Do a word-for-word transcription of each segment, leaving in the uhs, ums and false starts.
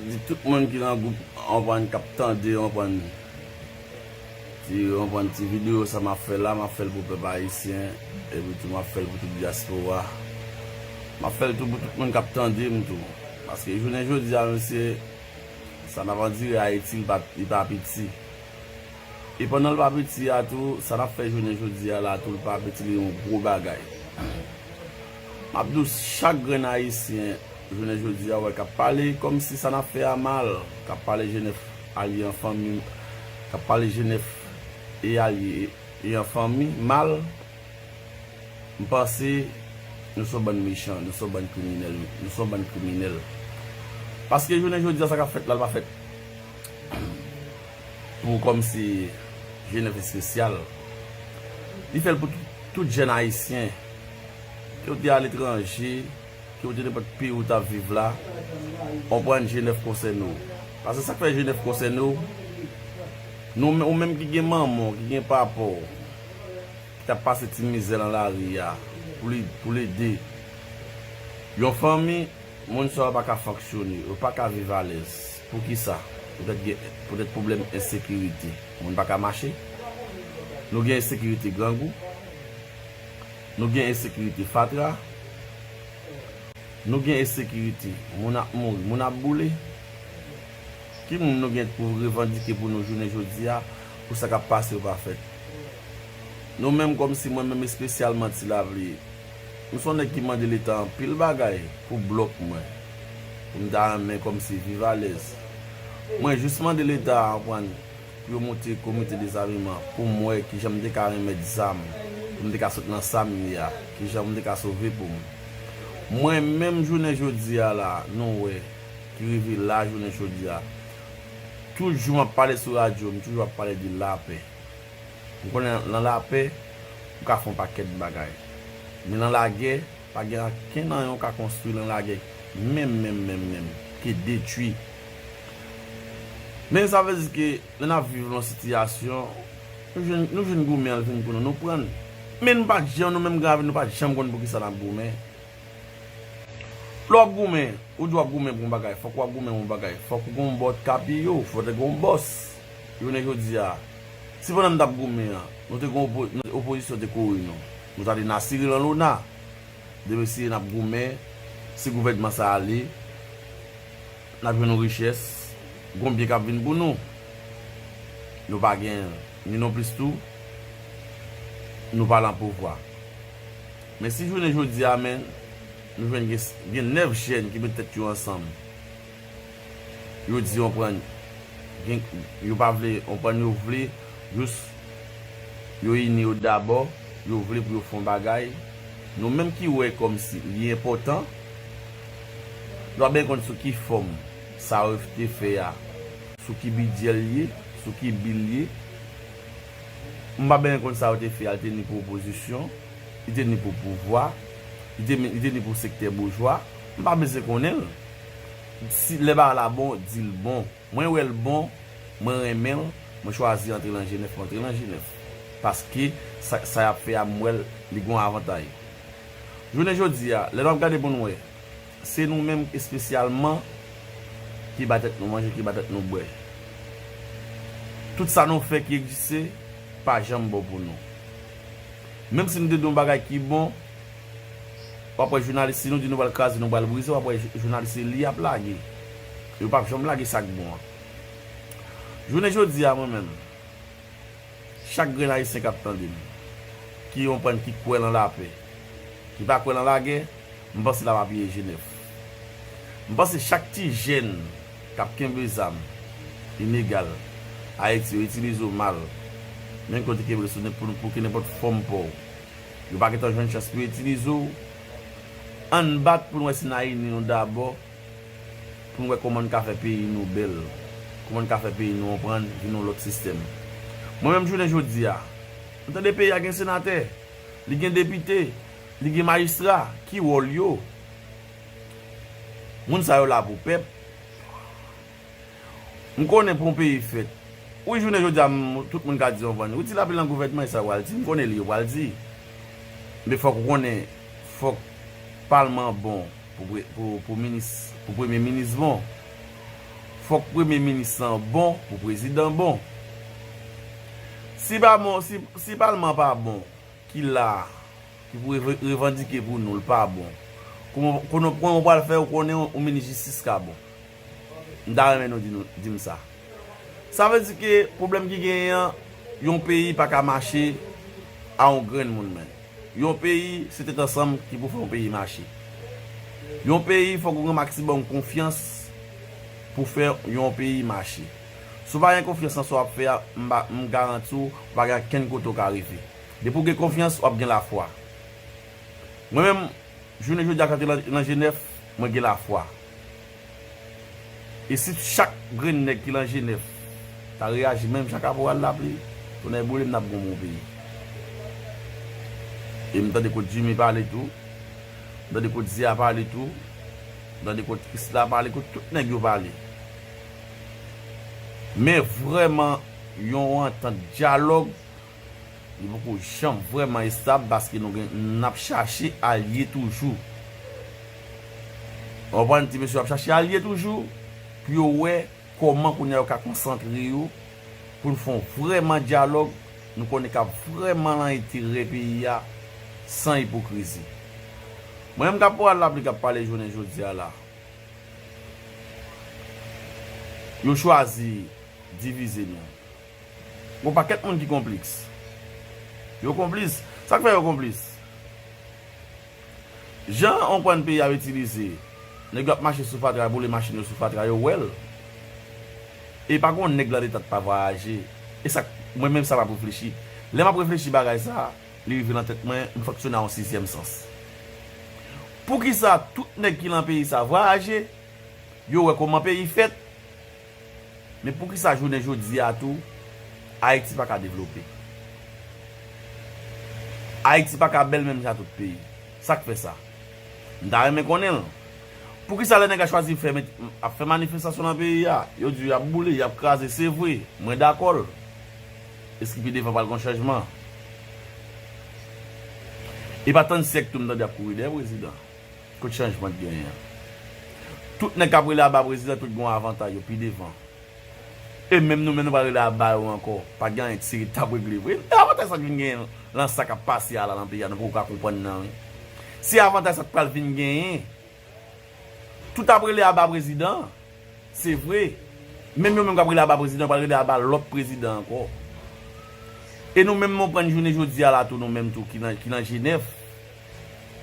Di tout moun ki nan gwoup, w konprann, k ap tande, w konprann, ti, w konprann, ti videyo sa m ap fè la, m ap fè l pou pèp ayisyen, epi tou m ap fè l pou tout dyaspora. M ap fè l tou pou tout moun k ap tande m tou. Paske jounen jodi a, mesye, sa n ap andire Ayiti, li pa, li pa piti. E pandan l pa piti a tou, sa n ap fè jounen jodi a la tou, l pa piti, li yon gwo bagay. M ap di w, chak grenn ayisyen, jounen jodi a, wè, k ap pale kòmsi sa n ap fè a mal, k ap pale Jenèf alye an fanmi, k ap pale Jenèf e alye e an fanmi mal, m panse nou se yon bann mechan, nou se yon bann kriminèl, nou se yon bann kriminèl. Paske jounen jodi a, sa k ap fèt la, l pa fèt pou kòmsi Jenèf espesyal. Li fè l pou tout, tout jèn ayisyen, ke w te aletranje, ke w te nenpòt peyi w t ap viv la, w konprann, Jenèf konsène w. Paske sa k fè Jenèf konsène w, nou, ou menm ki gen manman w, ki gen papa w, ki t ap pase ti mizè nan lari a, pou li, pou l ede yon fanmi, moun sa yo pa ka fonksyone, yo pa ka viv alèz. Poukisa? Poutèt gen, poutèt pwoblèm ensekirite. Moun pa ka mache. Nou gen ensekirite grangou. Nou gen ensekirite fatra. Nou gen ensekirite. Moun ap mouri, moun ap boule. Ki moun nou gen pou revandike pou nou jounen jodi a, pou sa k ap pase yo pa fèt? Nou menm kòmsi mwen menm espesyalman Ti Lapli, m se yon nèg ki mande Leta anpil bagay pou blòk mwen. Pou m ta renmen kòmsi viv alèz. Mwen jis mande Leta a, konprann, pou yo monte komite dezameman, pou m wè kijan m te ka renmèt zam, pou m te ka sot nan sa m ye a, kijan m te ka sove pou m. Mwen menm jounen jodi a la, nou wè, ki rive la jounen jodi a. Tout jou m ap pale sou radyo, m toujou ap pale de lapè. M konnen nan lapè, ou ka fè yon pakèt bagay. Men nan lagè, pa gen ankenn anyen ou ka konstwi nan lagè, menm, menm, menm, menm, ke detwi. Men sa vle di ke lè n ap viv yon sitiyasyon, nou jwenn, nou jwenn goumen an vin pou nou, nou pran l. Men nou pa t janm, nou menm grann avè nou pa t janm konn poukisa n ap goumen. Lè w ap goumen, ou di w ap goumen pou yon bagay, fòk w ap goumen pou yon bagay, fòk ou gen yon bò k ap piye w, fòk te gen yon bòs. Jounen jodi a, si pandan n t ap goumen an, nou te gen opo-, nou, opozisyon te kouri nou, nou ta di n a siri lan lona. Demen si n ap goumen, si gouvènman sa ale, n ap jwenn yon richès, gon byen k ap vin pou nou. Nou pa gen ni nonplis tou, nou pa lan pouvwa. Men si jounen jodi a, men, nou jwenn gen, gen nèf jèn ki met tèt yo ansanm, yo di, konprann, gen, yo pa vle, konprann, yo vle jis yo ini yo dabò, yo vle pou yo fè yon bagay. Nou menm ki wè kòmsi li enpòtan, nou pa byen konn sou ki fòm sa yo te fè a, sou ki bidjè l ye, sou ki bi l ye. M pa byen konn sa yo te fè a, li te ni pou opozisyon, li te ni pou pouvwa, li te, li te ni pou sektè boujwa. M pa bezwen konnen l. Si lè bagay la bon, di l bon. Mwen wè l bon, mwen renmen l, mwen chwazi antre lan Jenèf, mwen antre lan Jenèf. Paske sa, sa y ap fè a, m wè l, li gen yon avantay. Jounen jodi a, lè n ap gade pou n wè, se nou menm espesyalman ki ba tèt nou manje, ki ba tèt nou bwè. Tout sa nou fè ki egziste, pa janm bon pou nou. Menm si nou te di yon bagay ki bon, w ap wè jounalis, si nou di nou pral kraze, nou pral brize, w ap wè jou-, jounalis se li y ap lage. Yo p ap janm lage sa k bon an. Jounen jodi a, mwen menm, chak grenn ayisyen k ap tande m, ki konprann, ki kwè lan lapè, ki pa kwè lan lagè, m panse l ap apiye Jenèf. M panse chak ti jèn k ap kenbe zam ilegal Ayiti, yo itilize w mal, menm ke w te kenbe sou nenpòt, pou, pou kenpòt fòm pa w. Yo pa gentan jwenn chans pou yo itilize w. Ann bat pou n wè si n a ini nou dabò, pou n wè kòman n ka fè peyi nou bèl, kòman n ka fè peyi nou konprann, vin yon lòt sistèm. Mwen menm jounen jodi a, m tande peyi a gen senatè, li gen depite, li gen majistra, ki wòl yo? Moun sa yo la pou pèp. M konnen pou yon peyi fèt. Wi, jounen jodi a, m, tout moun ka di yon vann. Wi, Ti Lapli lan gouvènman, e sa yo pral di. M konnen li yo pral di. Men fòk ou konnen, fòk palman bon pou pre-, pou, pou minis, pou premye minis bon. Fòk premye minis lan bon pou prezidan bon. Si pa bon, si, si palman pa bon, ki la, ki pou reve- revandike pou nou, l pa bon. Kòman, kòman, kòman w pral fè ou konnen yon, yon minis jistis ka bon? M ta renmen nou di, nou di m sa. Sa vle di ke pwoblèm ki genyen an, yon peyi pa ka mache a yon grenn moun menm. Yon peyi, se tèt ansanm ki pou fè yon peyi mache. Yon peyi, fòk ou gen maksimòm konfyans pou fè yon peyi mache. Si w pa gen konfyans nan sa w ap fè a, m pa- m garanti w, ou pa gen ankenn kote w ka rive. Depi w gen konfyans, w ap gen lafwa. Mwen menm, jounen jodi a, kan te nan, nan Jenèf, mwen gen lafwa. E si chak grenn nèg ki nan Jenèf ta reyaji menm jan Kaporal Lapli, tonnè boule m, n ap gen yon bon peyi. E m tande kot Jimmy pale tou, m tande kot Zia pale tou, m tande kot Krisla pale, kot tout nèg yo pale. Men vrèman, yon antant dyalòg, li poko janm vrèman estab paske nou gen, n ap chache alye toujou. Ou konprann, ti mesye ap chache alye toujou pou yo wè kòman kounye a yo ka konsantre yo pou n fè yon vrèman dyalòg, nou konnen k ap vrèman nan enterè peyi a san ipokrizi. Mwen menm Kaporal Lapli k ap pale jounen jodi a la, yo chwazi divize nou. Gon pakèt moun ki konplis. Yo konplis. Sa k fè yo konplis? Jan yon kòn peyi ap itilize, nèg yo ap mache sou fatra, boule machin yo sou fatra, yo wè l. E pa gon nèg nan leta k pa vwayaje. E sa k- mwen menm sa m ap reflechi. Lè m ap reflechi bagay sa, li rive nan tèt mwen, m fonksyone a yon sizyèm sans. Poukisa tout nèg ki nan peyi sa vwayaje, yo wè kòman peyi fèt, men poukisa jounen jodi a tou, Ayiti pa ka devlope? Ayiti pa ka bèl menm jan tout peyi. Sa k fè sa? M ta renmen konnen l. Poukisa lè nèg la chwazi fè met- ap fè manifestasyon nan peyi a, yo di y ap boule, y ap kraze, se vre, mwen dakò l. Èske pi devan pral gon chanjman? E pa tann syèk tou m tande y ap kouri dèyè prezidan. Kot chanjman t genyen an? Tout nèg k ap rele aba prezidan, tout gen yon avantay yo pi devan. E menm nou menm nou pral rele aba yo ankò. Pa gen anyen ki serye t ap regle vre. E avantaj sa k vin genyen lan sa k ap pase a la nan peyi a, nou poko ka konprann nan, wi. Se avantaj sa k pral vin genyen. Tout ap rele aba prezidan, se vre. Menm yo menm k ap rele aba prezidan, pral rele aba lòt prezidan ankò. E nou menm, nou pran jounen jodi a la tou, nou menm tou ki nan, ki nan Jenèf,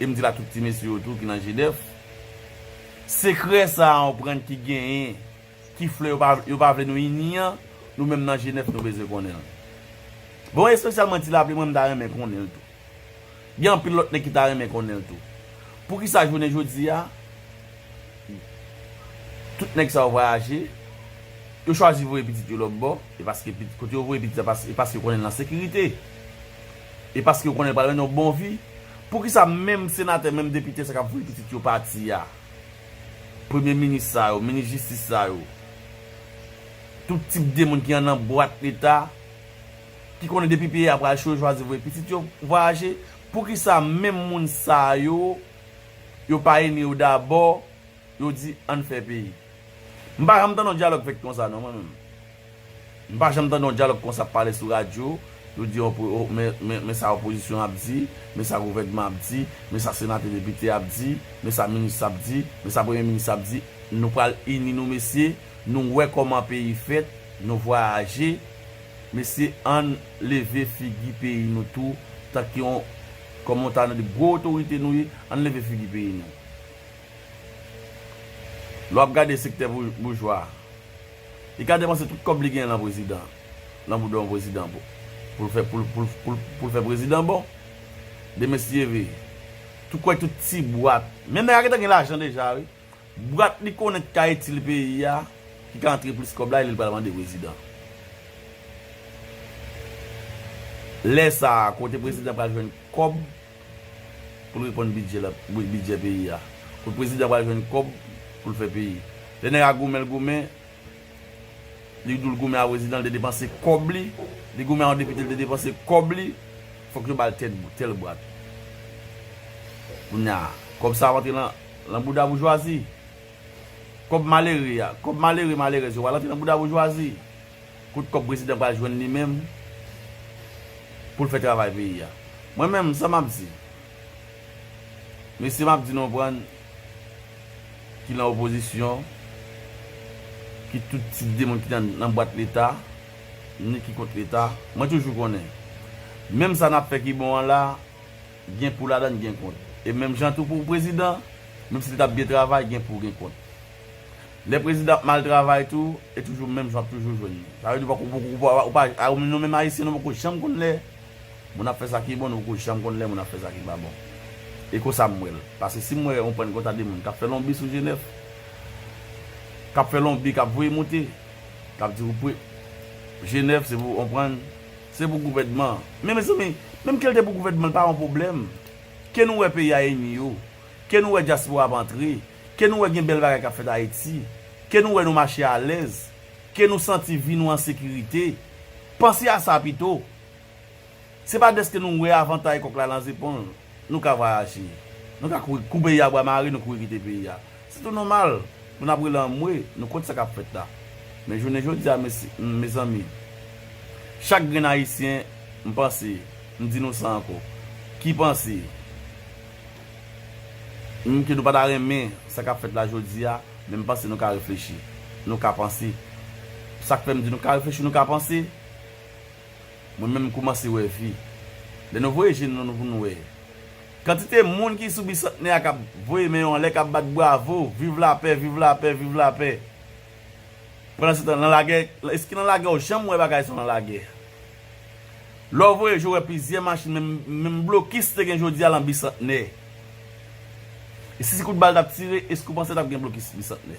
e m di la tout ti mesye yo tou ki nan Jenèf, sekrè sa a, ou pran ki genyen, ki flè yo pa, yo pa vle nou ini an, nou menm nan Jenèf, nou bezwen konnen l. Bon, espesyalman Ti Lapli, mwen, m ta renmen konnen l tou. Gen anpil lòt nèg ki ta renmen konnen l tou. Poukisa jounen jodi a, tout nèg sa yo vwayaje, yo chwazi voye pitit yo lòt bò, e paske pit- kote yo voye pitit la, pas- e paske yo konnen l nan sekirite. E paske yo konnen l pral mennen yon bon vi. Poukisa menm senatè, menm depite sa k ap voye pitit yo pati a, premye minis sa yo, minis jistis sa yo, tout tip de moun ki annan bwat leta, ki konnen depi peyi a pral cho, yo chwazi voye pitit yo vwayaje? Poukisa menm moun sa yo, yo pa ini yo dabò, yo di ann fè peyi? M pa janm tande yon dyalòg fèt konsa non, mwen menm. M pa janm tande yon dyalòg konsa ap pale sou radyo, yo di opo- o- men, men, men sa opozisyon ap di, men sa gouvènman ap di, men sa senatè depite ap di, men sa minis ap di, men sa premye minis ap di. Nou pral ini nou, mesye, nou wè kòman peyi fèt, nou vwayaje. Mesye, ann leve figi peyi nou tou, tanke yon, kòm yon ta nan de gwo otorite nou ye, ann leve figi peyi nou. Lè w ap gade sektè bou- boujwa, li ka depanse tout kòb li genyen lan prezidan, lan bouda yon prezidan pou, pou l fè, pou l, pou l, pou l, pou l fè prezidan bon. Demen si Dye vle, tou kwè tout ti bwat, menm nèg la gentan gen lajan deja, wi. Bwat li konnen ki ka itil peyi a, ki ka antre plis kòb la, e li pral mande prezidan. Lè sa a, kote prezidan pral jwenn kòb pou l reponn bidjè la, bidjè peyi a? Kote prezidan pral jwenn kòb pou l fè peyi? Lè nèg la goumen, l goumen, li di w l goumen a prezidan, l te depanse kòb li, li goumen a yon depite, l te depanse kòb li, fòk yo ba l tèl, tèl bwat. Kounye a, kòb sa ap antre lan, lan bouda boujwazi. Kòb malere a, kòb malere, malerèz yo pral antre nan bouda boujwazi. Kout kòb prezidan pral jwenn li menm pou l fè travay peyi a. Mwen menm, sa m ap di, mesye, m ap di nou konprann, ki nan opozisyon, ki tout tip de moun ki nan, nan bwat Leta, ni ki kont Leta, mwen toujou konnen. Menm sa n ap fè ki bon an la, gen pou ladan, gen kont. E menm jan tou pou prezidan, menm si li t ap byen travay, gen pou, gen kont. Lè prezidan ap mal travay tou, e toujou menm jan w ap toujou jwenn li. Sa vle di, ou pa, ou pa, ou pa, ou pa, a, nou menm Ayisyen, nou poko janm konn lè moun ap fè sa ki bon, nou poko janm konn lè moun ap fè sa ki pa bon. E konsa m wè l. Paske si m wè yon prann konsa de moun k ap fè lonbi sou G nèf, k ap fè lonbi, k ap voye moute, k ap di ou pre-, G nèf se pou, konprann, se pou gouvènman. Men, mezanmi, menm ke l te pou gouvènman, l pa yon pwoblèm. Ke nou wè peyi a ini yo. Ke nou wè dyaspora ap antre. Ke nou wè gen bèl bagay k ap fèt Ayiti. Ke nou wè nou mache alèz. Ke nou santi vi nou an sekirite. Panse a sa pito. Se pa dèske nou wè avantay kòk la nan zepòl, nou ka vwayaje. Nou ka kouri, kou peyi a bwa mare, nou kouri kite peyi a. Se tou nòmal pou n ap rele anmwe, nou kont sa k ap fèt la. Men jounen jodi a, mesi-, mezanmi, chak grenn Ayisyen, m panse, m di nou sa ankò, ki panse, menm ke nou pa ta renmen sa k ap fèt la jodi a, men m panse nou ka reflechi, nou ka panse. Sa k fè m di nou ka reflechi, nou ka panse, mwen menm, m kòmanse wè vi. Lè nou voye je nou pou nou wè kantite moun ki sou Bisantnè a k ap voye men yo anlè, k ap bat bravo, viv lapè, viv lapè, viv lapè. Pandansetan, nan lagè, èske nan lagè w janm wè bagay sa nan lagè? Lè w voye je w wè plizyè machin, menm, menm blokis te gen jodi a lan Bisantnè. E si, si kout bal t ap tire, èske w panse t ap gen blokis Bisantnè?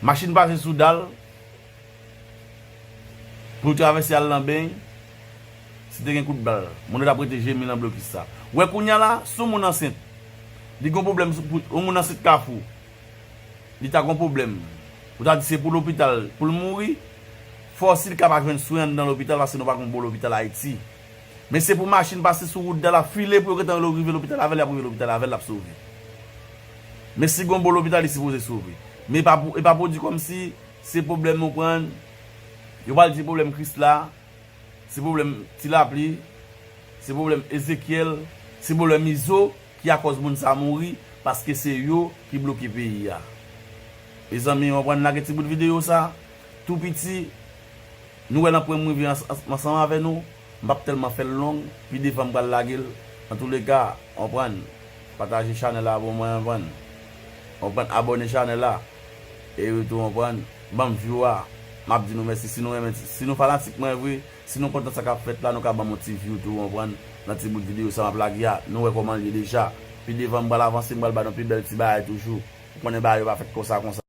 Machin pase sou dal, pou l travèse al nan beny, si te gen kout bal, moun yo t ap rete jemi nan blokis sa. Wè kounye a la, si yon moun ansent, li gen pwoblèm, si yon moun ansent Kafou, li ta gen pwoblèm, ou ta di se pou lopital, pou l mouri, fò si l ka pa jwenn swen anndan lopital, paske nou pa gen bon lopital Ayiti. Men se pou machin pase sou wout dal la, file pou yo gentan rive lopital avè l, y ap rive lopital avè l, l ap sove. Men si gen bon lopital, li sipoze sove. Men e pa pou, e pa pou di kòmsi se pwoblèm nou pran, yo pral di pwoblèm Krisla, se pwoblèm Ti Lapli, se pwoblèm Ezekyèl, se pwoblèm Izo ki akòz moun sa mouri, paske se yo ki bloke peyi a. Mezanmi, w konprann, lage ti bout videyo sa, tou piti, nou wè nan pwen m rive ans-, ans-, ansanm avè nou, m p ap tèlman fè l long, pi devan m pral lage l. Antouleka, w konprann, pataje chanèl la pou mwen, w konprann, w konprann, abòne chanèl la, e tou, w konprann, ban m view a, m ap di nou mèsi. Si nou renmen, si nou fanatik mwen vre, si nou kontan sa k ap fèt la, nou ka ban m yon ti view tou, w konprann, nan ti bout videyo sa m ap lage a, nou wè kòman l ye deja. Pi devan m pral avanse, m pral ba nou pi bèl ti bagay toujou. Ou konnen bagay yo pa fèt konsa, konsa.